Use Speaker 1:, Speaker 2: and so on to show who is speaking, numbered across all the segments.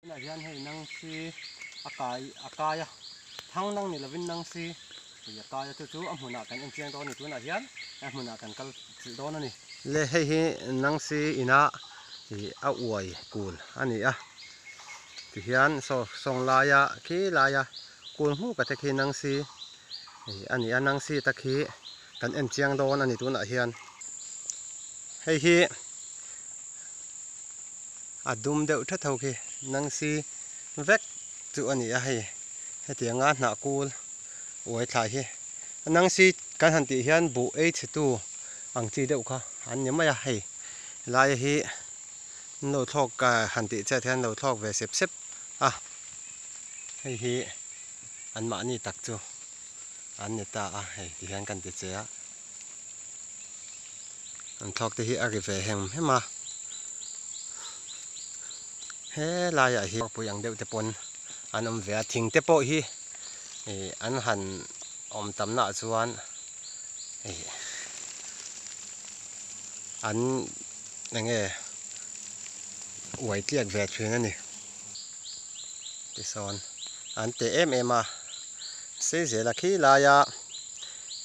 Speaker 1: Tunah hian hei nangsi a kai a kai a, thang nang ni lovin nangsi ui a kai a chu chu a hmunah kan en chiang dawn a ni tunah hian a hmunah kan kal chilh dawn a ni. Le hei hi nangsi ina ih a uai kul a ni a tihian saw sawng laia khi laia kul hmuka te khi nangsi ih a ni a nangsi te khi kan en chiang dawn a ni tunah hian hei hi. A dum deuh tha tho khi nang si vek chu a ni a hei hetianga hnah kul uai thlai hi nang si kan han tih hian buh ei chhe tu ang chi deuh kha an ni mai a hei lai hi an lo thlawk han tih chet hian an lo thlawk ve sep sep a hei hi an mahni tak chu an ni ta a hei ti hian kan ti che a. An thlawk te hi a ri ve hem hem a, he laiah hi pui ang deuh te pawn an awm ve a, thing te pawh hi ih an han awm tam naah chuan ih an eng nge uai tliak ve thin a ni tisawn an teh em em a sei zel a khi laia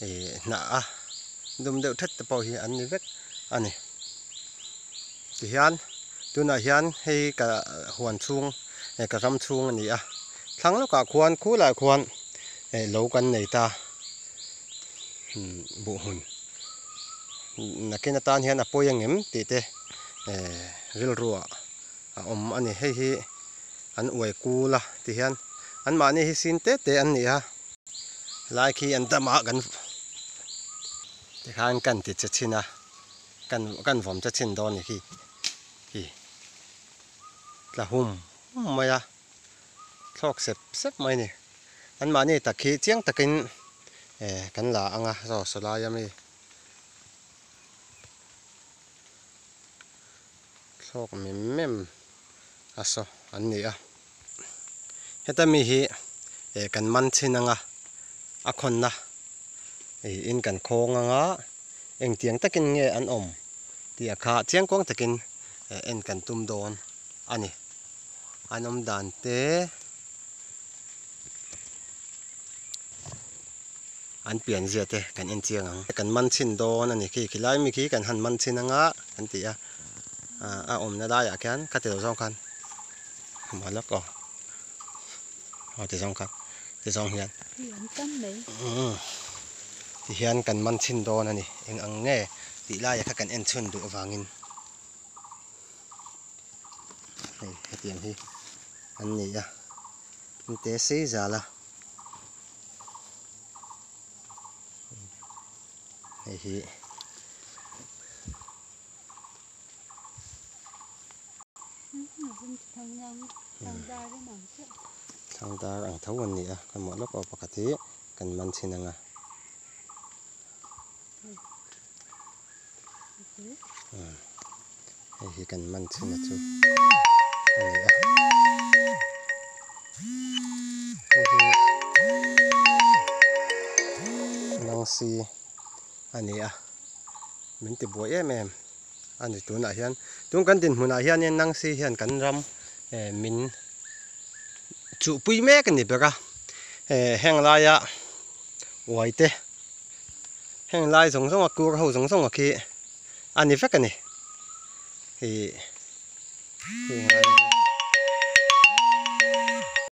Speaker 1: ih hnah a dum deuh thet te pawh hi an ni vek a ni tihian tunah hian hei ka huan chhung eh ka ram chhung a ni a thlang lawkah khuan khulaiah khuan eh lo kan nei ta umm buh hmun nakin atan hian a pawi angem tih te eh rilruah a awm a ni hei hi an uai kul a tihian anmahni hi sin te te an ni a. Lai khi an dam a kan tikhan kan ti che chhin a kan kan vawm che chhin dawn ni khi khi tla hum hum mai a thlawk sep sep mai a ni anmahni tak hi chiang takin eh kan la ang a saw saw laia mi thlawk mem mem a saw an ni a. Heta mi hi eh kan man chhin anga a khawnna ih in kan khawng anga engtiang takin nge an awm tih a kha chiangkuang takin eh en kan tum dawn a ni. An awm dan te an pian zia te kan en chiang ang. Kan man chhin dawn a ni khi khilai mi khi kan han man chhin anga kan ti a a awmna laiah khian ka ti lo zawng khan hmu lawk aw aw ti zawng khan ti zawng hian ti hian kan man chhin dawn a ni eng ang nge tih laiah kha kan en chhun duh avangin hei hetiang hi an ni a an te sei zal a. Hei hi Thangdar ang tho an ni a, ka mawh lawk aw pakhat hi kan man chhin ang a. Hei hi kan man chhin a chu a ni a. Hei hi Nangsi a ni a, min ti buai em em a ni tunah hian. Tun kan dinhmunah hianin Nangsi hian kan ram eh min chuhpui mek a ni ber a, eh heng laia uai te. Heng lai zawng zawng a kur ho zawng zawng a khi a ni vek a ni ih heng lai hi.